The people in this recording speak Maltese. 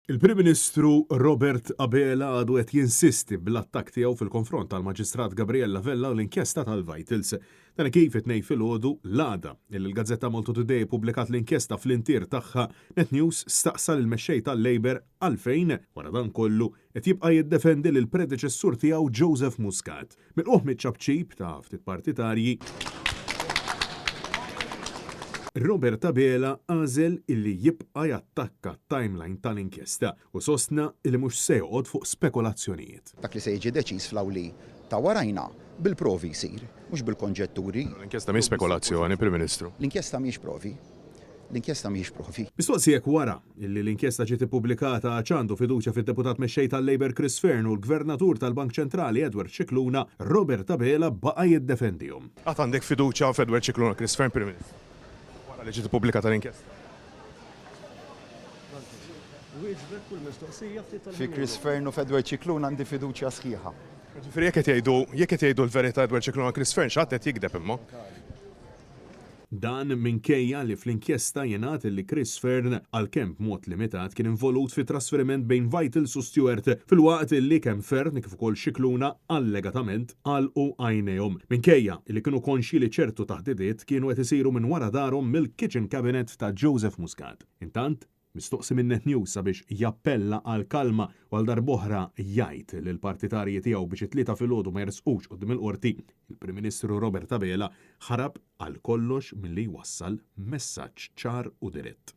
Il-Prim Ministru Robert Abela għadu qed jinsisti bl-attakk tiegħu fil-konfront tal-Maġistrat Gabriella Vella u l-inkjesta tal-Vitals. Dan kif it-Tnejn filgħodu l-għada li l-gazzetta Malta Today ppubblikat l-inkjesta fl-intier tagħha, Net News staqsa lill-Mexxej tal-Labour għalfejn, wara dan kollu, qed jibqa' jiddefendi lill-predeċessur tiegħu Joseph Muscat. Milqugħ miċ-ċapċip ta' ftit partitarji, Robert Abela għażel illi jibqa' jattakka t-timeline tal-inkjesta u sostna illi mhux se joqgħod fuq spekulazzjonijiet. Dak li se jiġi deċiż fl-awli ta' warajna bil-provi jsir, mhux bil-konġetturi. L-inkjesta mhix spekulazzjoni, Prim Ministru. L-inkjesta mhijiex provi. L-inkjesta mhijiex provi. Mistoqsi jekk wara li l-inkjesta ġiet ippubblikata għadx għandu fiduċja fid-Deputat Mexxej tal-Labour Chris Fearne u l-Gvernatur tal-Bank Ċentrali Edward Scicluna, Robert Abela baqa' jiddefendihom. Għad għandek fiduċja f'Edward Scicluna u Chris Fearne, Prim Ministru, wara li ġiet ippubblikata l-inkjesta? Fi Chris Fearne u f'Edward Scicluna għandi fiduċja sħiħa. Jiġifieri jekk qed jgħidu jekk qed jgħidu l-verità Edward Scicluna u Chris Fearne xi ħadd qed jigdeb imma. Dan minkejja li fl-inkjesta jingħad li Chris Fearne, għalkemm b'mod limitat, kien involut fi trasferiment bejn Vitals u Steward, filwaqt li kemm Fearne kif ukoll Scicluna allegatament għalqu għajnejhom, minkejja li kienu konxji li ċertu taħdidiet kienu qed isiru minn wara darhom mill-kitchen cabinet ta' Joseph Muscat. Intant, Mistoqsi minn Net News sabiex jappella għall-kalma u għal darb'oħra jgħid lill-partitarji tiegħu biex it-Tlieta filgħodu ma jersqux quddiem il-Qorti, il-Prim Ministru Robert Abela ħarab għal kollox milli jwassal messaġġ ċar u dirett.